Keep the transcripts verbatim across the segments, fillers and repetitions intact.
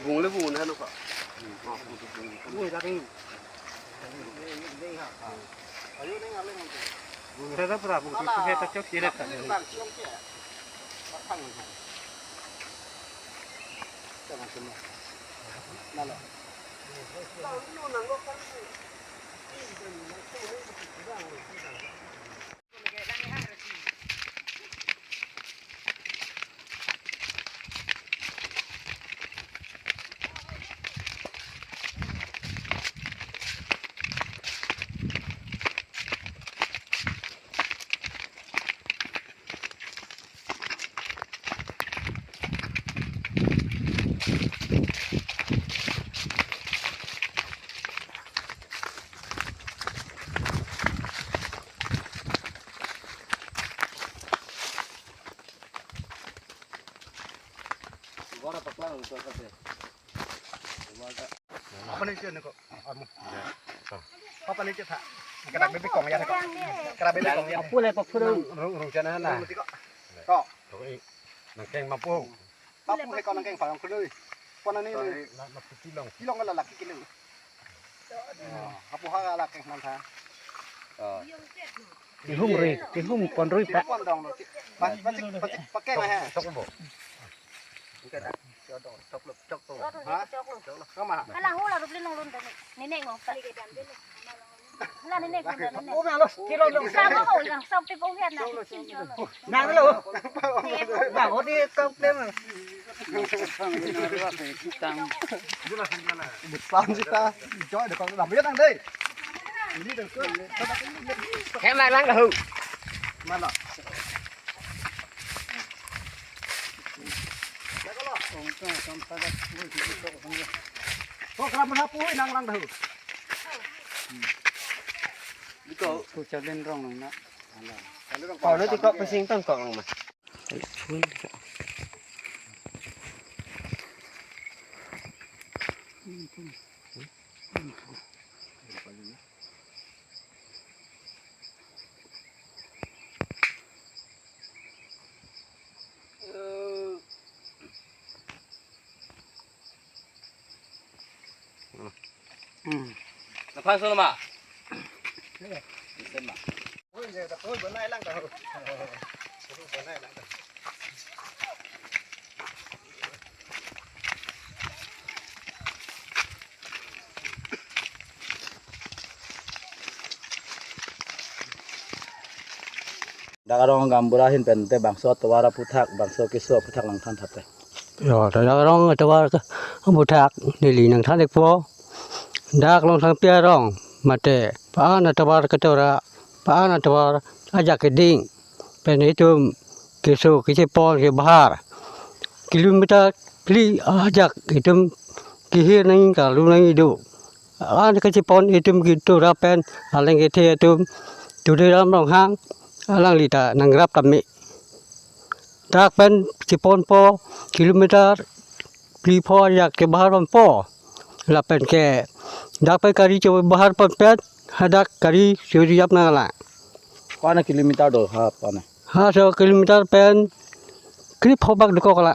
Bung le bung na no ka. Bung ta ding. Bung ta pura bung ta chok kire ta. Apa ni sih ni kok? Amu. Apa ni cita? Kena bebek kong ya kok. Kena bebek kong ya. Apa le pak pura? Rung rung jana na. Kok. Kok i. Nangkeng mampu. Papu he kau nangkeng parang kului. Pon ani lui. Na na piti long. Pilong la laki kilo. Hapu ha la keng man tha. Kihum rui, kihum pon rui pak. Pon dong lo. Pas pas pas keng ha. Sok bo. Bukan ah. Sok lo, sok lo. Ha? Sok lo. Kama. Kalang hula rupli nong lun tadi. Nenek ngong pak. Hula nenek ngong nenek. Oh, malos kilo dong. Sama ho yang sampai bau hian na. Nang lo. Bang, oh, di kau klem. Butang. Butang sita. Joy de kau lam ya tang dei. Ini de kau. Hem lang lang ho. Mana? Kok kram mana pui nang lang dah. Iko. Ku chalin rong nang na. Kalau di kok pesing tang kok nang ma. Hmm. Laphan solo ma. Isen ma. Dak arong gaonbura ahin pen te bangso atovar aphuthak, bangso keso aphuthak nangthan thap te. Yo, dak arong atovar ke aphuthak neli nangthan-ikpo. Dak Longthanpi arong mate pa-an atovar ketora, pa-an atovar ajak keding pen itum keso kechepon kebahar kilometer phli ajak itum kehir nangji, karlu nangji do. An kechepon itum ketora pen aleng kethe atum Tuliram Ronghang, alangli ta nangrap tame. Dak pen cheponpo kilometer phli pho ajak kebahar ponpo. Lapen ke dak pen gari chebahar pon pen hadak gari chori jap nanglang. Ko-an kilometer do ha pon? Ha, so kilometer pen krip pho bak dokok la.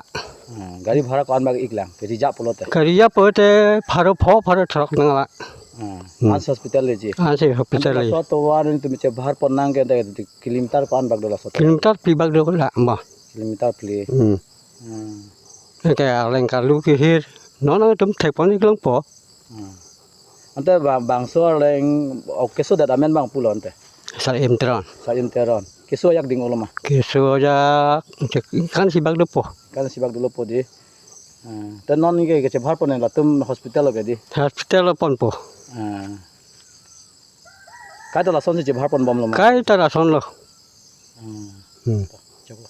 Hmm, gari bhara ko-an bak iklang, ke reserve pulote? Ke reserve pulote pharo pho, pharo throk nanglang. Hmm. Hmm. Ansi hospital leji? Ansi hospital leji. Laso atovar nelitum chebahar pon nang ke ante kilometer ko-an bak do laso atovar? Kilometer phli bak do la ma. Kilometer phli. Hmm. Hmm. Ke aleng karlu kehir non nangtum thekpon-ik longpo. Hmm. Ante bang, bangso aleng, o, keso adet amen bang pulo ante? Sar-im Teron. Sar-im Teron. Keso ajak ding-olo ma? Keso ajak, cek, kan si bak dopo. Kan si bak dolopo di. Hmm. Te non ke, kechebahar pon latum hospital lo ke di? Hospital lo ponpo. Hmm. Kaita lasonsi chebahar ponbomlo ma? Kaita lasonlo. Hmm. Hmm. Choklo.